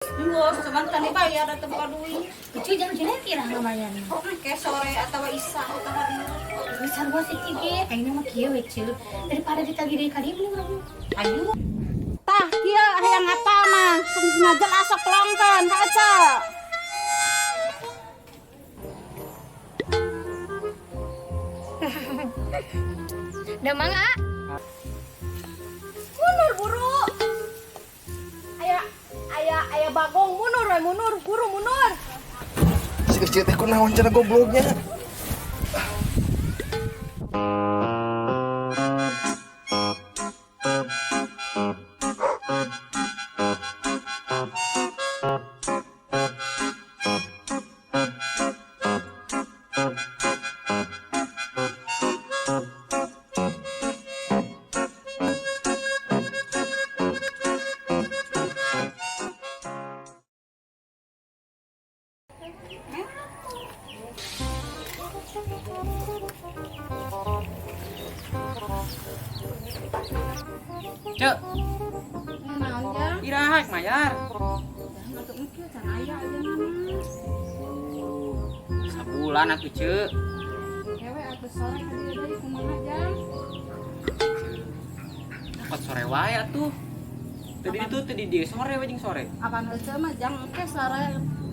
Geus cuman can dibayar da teu boga duit. Ece jam cenah kira ngabayar. Ke sore atawa isya atawa dieu. Geus sarua Siti ge, ayeuna mah kieu we Ceu. Daripada ditagih deui ka dieu mending urang. Ayo. Tah kieu hayang apa mah ngajel asok pelongkeun ka Ece. Damang ah. Mundur buru. Aya aya aya bagong mundur we mundur buru mundur. Si kecil teh kunaon cenah gobloknya. Cek, Naon jang? iraha mayar. Atuh engke can aya ayeuna mah. Sabulan atuh, Cek. Kewe atuh sore ka dieu deui kumaha jang? Dapat sore wae atuh. Tadi itu tadi dia sore we jeung sore. Apaan ece mah jang engke sore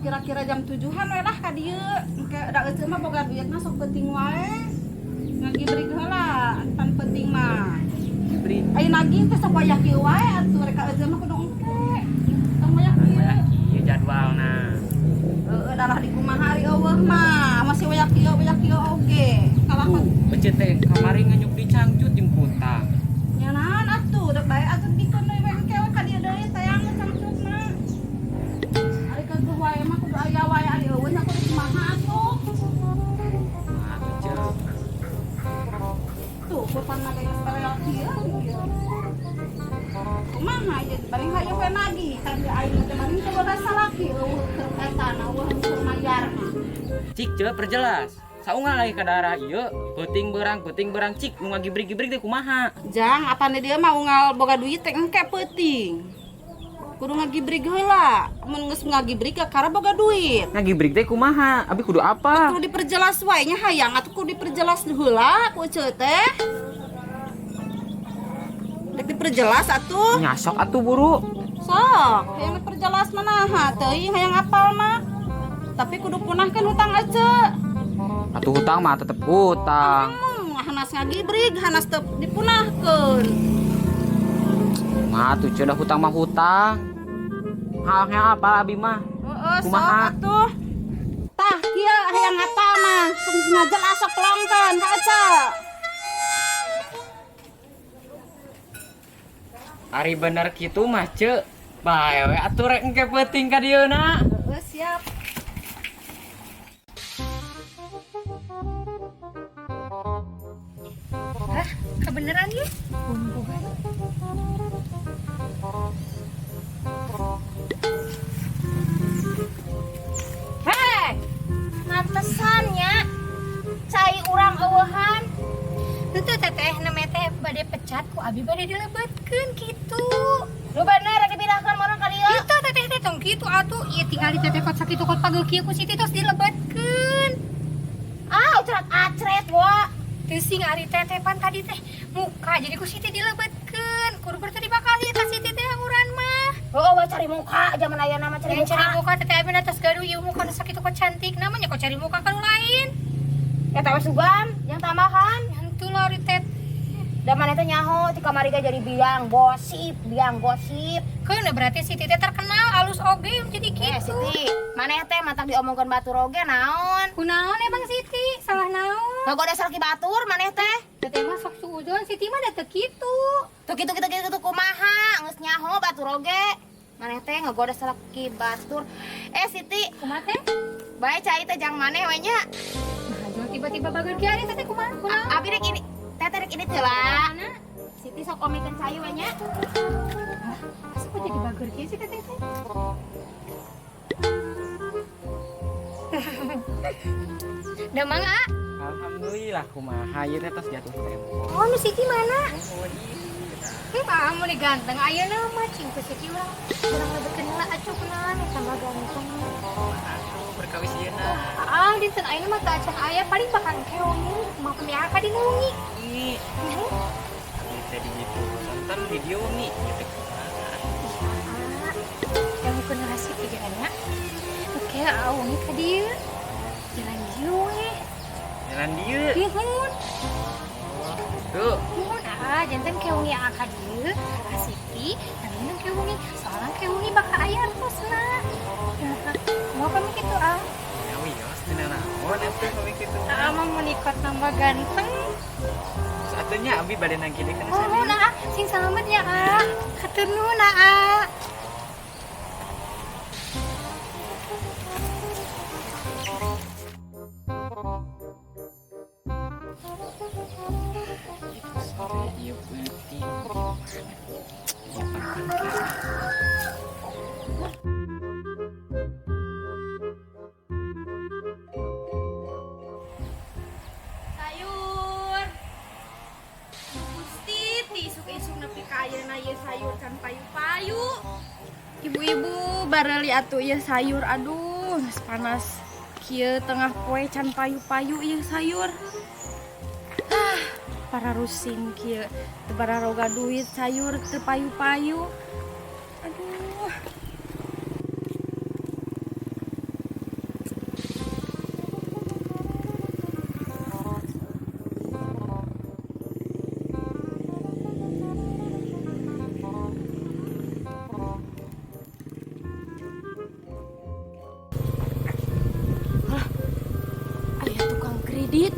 kira-kira jam 7-an we lah ka dieu. Engke da ece mah boga duitna sok penting wae. Ngagibrig heula pan penting mah. Diberi Ayo nagih teh sok wayah kieu wae atuh rek ka ece mah kudu engke. Tong wayah kieu. wayah kieu jadwalna. Heeh, darah di kumaha ari eueuh mah masih wayah kieu oge. Kalah mah Ece teh kamari nganyuk di cangcut jeung kutang. nya naon atuh dek bae atuh dikeun deui we engke we ka dieu deui tayang cangcut mah. Ari keukeut wae mah kudu aya wae ari eueuh nya kudu kumaha atuh. Atuh, Cek. Tuh, kutang mah geus barel kieu kieu. Kumaha ieu paling hayu we nagih kan di aing teh maning teu boga salaki eueuh keur eta na eueuh keur mayar mah. Cik, Cek, perjelas. Saunggal lagi ka daerah ieu, peuting berang cik nu ngagibrig-gibrig teh kumaha? Jang, apane dia mah unggal boga duit teh engke peuting. Kudu ngagibrig heula. Mun geus ngagibrig kakara boga duit. Ngagibrig teh kumaha? Abi kudu apa? Kudu diperjelas wae nya hayang atuh kudu diperjelas heula ku ece teh. Dek diperjelas atuh. Nyasok atuh buru. Sok, hayang diperjelas mah naha teuing hayang apal mah. Tapi kudu punahkeun hutang ece. Atuh hutang mah tetep hutang. Hanas ngagibrig, hanas teu dipunahkeun. Mah atuh cenah hutang mah hutang. Halnya apa abi mah? Heeh, sok Kumaha? atuh. Tah, kieu hayang apal mah ngajel asok pelongkeun ka ece. Ari bener kitu mah, Cek. Bae we atuh rek engke peuting ka dieuna. Heeh, siap. Hah, kebeneran ya? Hei, mantesan nya. Cai urang eueuhan. Henteu teteh neme teh bade pecat ku abi bade dilebetkeun kitu. Nu bener rek dipindahkeun meureun ka dieu. Kitu teteh teh tong kitu atuh ieu tinggali teteh kot sakitu kot pageuh kieu ku Siti tos dilebetkeun. Ah, ucrat acret wa. Teu sing ari teteh pan tadi teh muka jadi ku Siti dilebetkeun. Kudu berarti dibakal ieu ka Siti teh uran mah. Oh, wa cari muka zaman ayeuna mah cari Yang muka. cari muka teteh abi atas gaduh ieu muka nu sakitu kot cantik namanya kok cari muka ka nu lain. Eta we sugan yang tambahan. Henteu lah ari teteh. Da maneh teh nyaho ti kamari ge jadi biang gosip, biang gosip. Keuna berarti Siti teh terkenal alus oge jadi kitu. Siti, maneh teh matak diomongkeun batur oge naon? Kunaon emang Siti? Salah naon? Ngagoda salaki batur maneh teh. Teteh mah sok suudzon, Siti mah da teu kitu. Teu kitu kitu kitu kumaha? Geus nyaho batur oge. Maneh teh ngagoda salaki batur. Siti, Kumaha teh? Bae cai teh jang maneh we nya. Nah, jual tiba-tiba bager kieu ari teteh kumaha? Kunaon? Abi rek ini, teteh rek ini teh lah. Mana? Siti sok omikeun cai we nya. Masa kok jadi bager kieu sih teteh teh? Damang ah. Alhamdulillah kumaha ieu teh tos jatuh tempo. Oh, nu Siti mana? Aa mun ganteng ayeuna mah cing ku Siti urang urang lebetkeun heula acuh kunaon tambah ganteng. Perkawis ieu na. Ah, dinten ayeuna mah teu acan aya, paling bakal engke wengi mah pemi ka dina wengi. Ih, abdi teh di ditu sonten di dieu wengi ieu teh kumaha? Ih, aa, yang bukan rahasia pikirannya. Oke, aa wengi ka dieu. Jalan dieu we. Jalan dieu. Nuhun. Tuh. Nuhun aa, janten ke wengi aa ka dieu, ka Siti, nami ke wengi. Soalnya ke wengi bakal aya artosna. Kumaha? Kumaha kami kitu aa? Ya wios teu naon atuh kami kitu. Aa mah mun ikut nambah ganteng. Satunya abi bade nagih deui kana Nuhun aa, sing salamet ya aa. Hatur nuhun aa. Sore ieu peuting. Ieu pan. Sayur. Gusti, ti isuk-isuk nepi ka ayeuna ieu sayur can payu-payu. Ibu-ibu bareuli atuh ieu sayur, aduh geus panas kieu tengah poe can payu-payu ieu sayur. Ah, para rusing kieu teu bararoga duit sayur teu payu-payu. Aduh. Aya tukang kredit.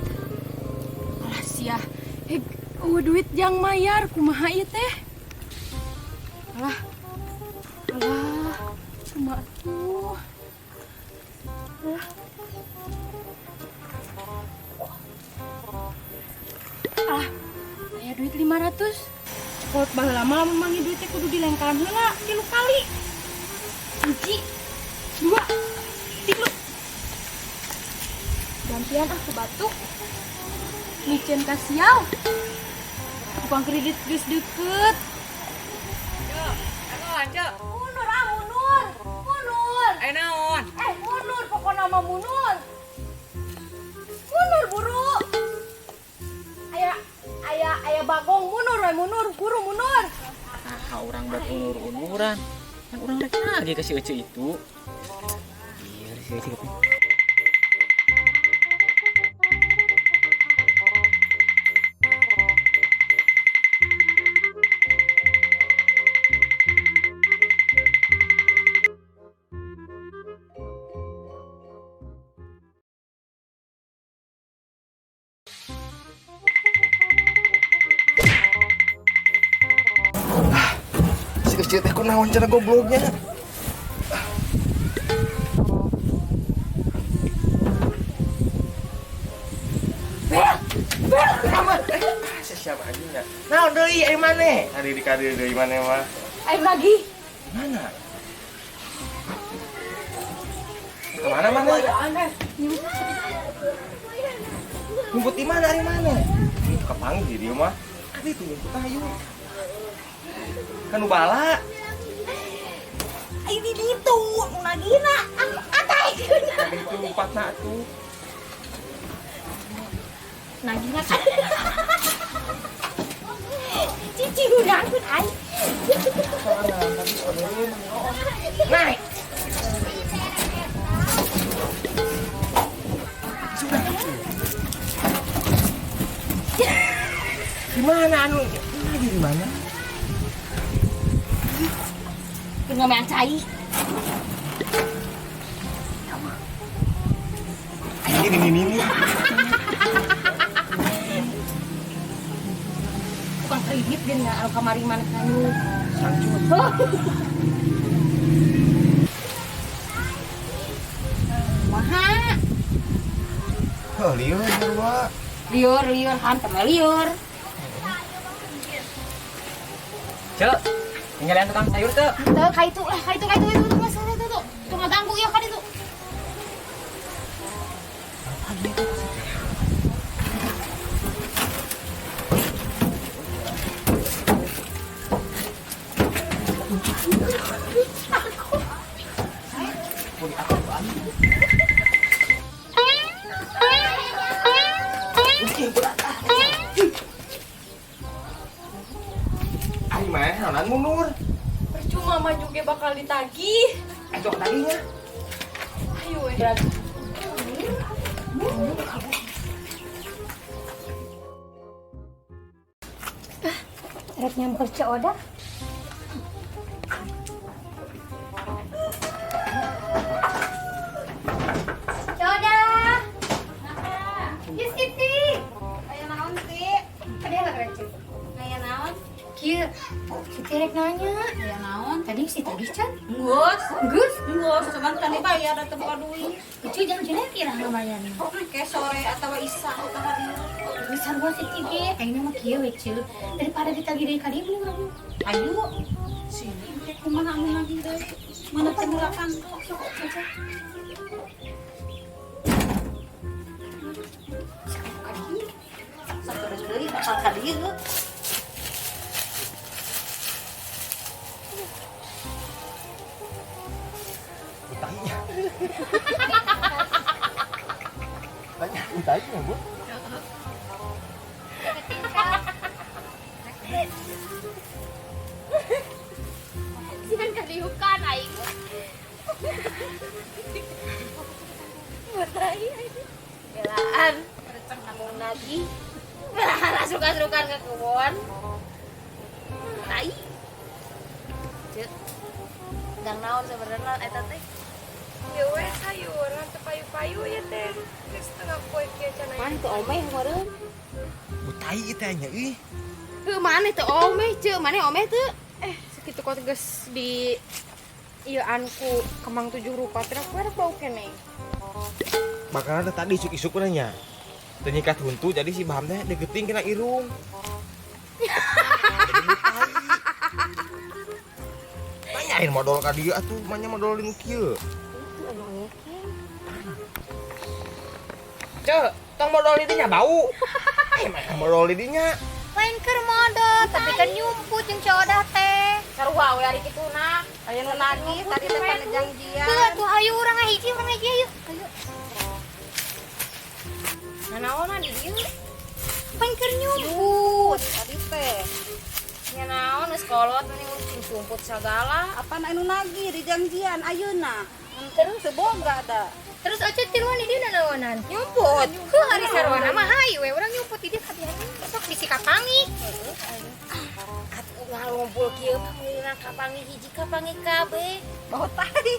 Alah sia. Heg, eueuh duit jang mayar kumaha ieu teh? Alah. Alah, kumaha atuh? Alah. Alah, aya duit 500. Kolot baheula mah lamun manggih duit teh kudu dilengkalan heula 3 kali. 1, 2, 3. Gantian ah ke batu. Micen ka sial. Tukang kredit geus deket. Cek, naon, Cek? Mundur ah, mundur. Mundur. Aya naon? Mundur pokona mah mundur. Mundur buru. Aya aya aya bagong mundur we mundur, buru mundur. Nah, urang buat unur-unuran. Kan urang rek lagi ke si Ece itu. Iya, si Ece itu. Si Ece teh kunaon cenah gobloknya. Siapa anjingnya? Naon deui ari maneh? Ari di kadieu deui maneh mah. Ayo lagi. Mana? Kemana mana? Ngumpet di mana ari maneh? Itu kapanggih di dieu mah. Kan itu ngumpet ayo. Kan nu bala. Ayo di ditu, nu nagihna. Atai. Kan itu ngumpatna atuh. Nagihna. Cici udah angkut ai. Naik. Sudah. Di mana anu? Lagi di mana? Keur ngomean cai. Ini ini ini. Tukang kredit dia nggak anu kamari mana anu. Sangcut. Maha. Oh, lieur dua. Lieur, lieur, hantam lieur. Cek, tinggalan tukang sayur tuh. Tuh, kayak itu lah, kayak itu, kayak itu, itu, mas, itu, itu, itu nggak ganggu ya kan itu. Kulit aku aing. Ih, berat ah. Ari maneh naonan mundur. Percuma maju ge bakal ditagih. Ayo tagihnya. Ayo we. Rek nyamper Ceu Odah. Ceu Odah. Ya Siti. Aya naon sih? Ada lah rek Ceu. Aya naon? Kieu, Siti rek nanya. Aya naon? Tadi si tagih can? Geus, Geus. geus, cuman tadi bayar atau buka duit. Ece jangan jelek kira ngabayarna. Ke sore atau isya atau hari. Geus sarua Siti ge. Ayeuna mah kieu we Ceu. Daripada ditagih deui ka dieu mending urang. Ayo, sini ke kumaha anu nagih deui. Mana teh mulakan kok. Sok aja. Ka dieu. Saterus deui bakal ka dieu. Utangnya. Banyak utangnya, Bu. Jangan kadiukan aing. Belaan, mau nagih. Belaan asukan-asukan ke kebun. Tai. Cek. Dang naon sebenarnya eta teh? Ya we sayuran teu payu-payu ya teh. Geus tengah poe kieu can aya. Mana teu omeh meureun? Utai teh nya ih. Heuh mana teu omeh ceu, mana omeh teu? Sakitu kot geus di ieu anku kemang tujuh rupa teh aku rek bau keneh. Makanan teh tadi isuk-isuk nya. Teu nyikat huntu jadi si Baham teh degeting kena irung. Jadi butai. Tanyain modal ka dieu atuh, manya modal di nu kieu. Ceu, tong modal di dinya bau. Eh, mah modal di dinya. Lain keur modal, tapi kan nyumput jeung Ceu Odah teh. Sarua we ari kitu nah. Aya nu nagih tadi teh pada janjian. Heuh atuh hayu urang ngahiji, urang ngahiji ayo. Ayo. Nah naonan di dieu? Pan keur nyumput. Tadi teh Nya naon geus kolot meni ngurusin sumput sagala. apa anu nagih di janjian ayeuna. Terus teu boga da. Terus Oce tiluan di dieu nanaonan. Nyumput. Heuh ari sarwana mah hayu we urang nyumput di dieu kabihan sok bisi kapanggih. Atuh ngalumpul kieu mah meunang kapanggih hiji kapanggih kabeh. Bau tai.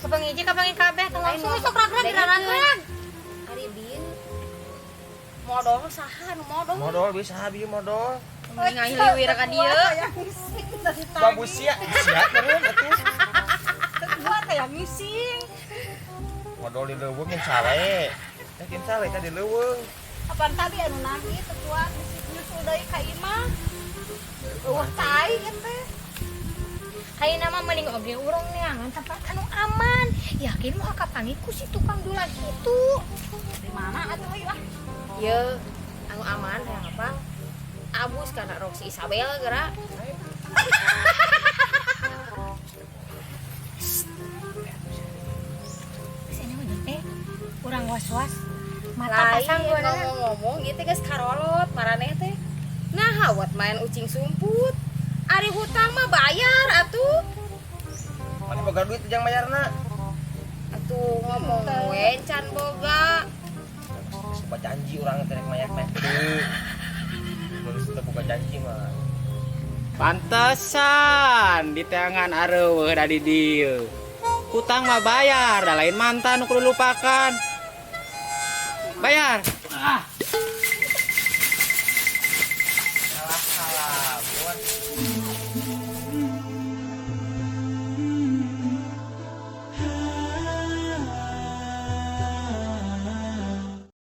Kapanggih hiji kapanggih kabeh tong langsung sok ragrag ragrag. Ari bieu modal saha nu modal? Modal bisa bieu modal. Mending ngahiliwir ka dieu. Kayak ngising dari tadi. Bagus sia, sia meureun atuh. Teu kuat kayak ngising. Modal di leuweung yang sale. Yakin sale ka di leuweung. Apaan tadi anu nagih teu kuat nyusul deui ka imah. Eueuh tai ieu teh. Ayeuna mah mending oge urang neangan tempat anu aman. Yakin moal kapanggih ku si tukang dulang kitu. Di mana atuh ieu ah? Ye, anu aman hayang apa? Abus kana Roxy Isabel geura. Geus aya mah teh urang was-was. Mata pasang Lain gua ngomong-ngomong ieu teh geus karolot maraneh teh. Nah, buat main ucing sumput. Ari hutang mah bayar atuh. Mana boga duit jang bayarna? Atuh ngomong we can boga. Sumpah janji urang teh rek mayar-mayar deui. Mun teu boga janji mah. Pantesan di tangan areueuh da di dieu. Hutang mah bayar, da lain mantan nu kudu lupakan. Bayar. Ah.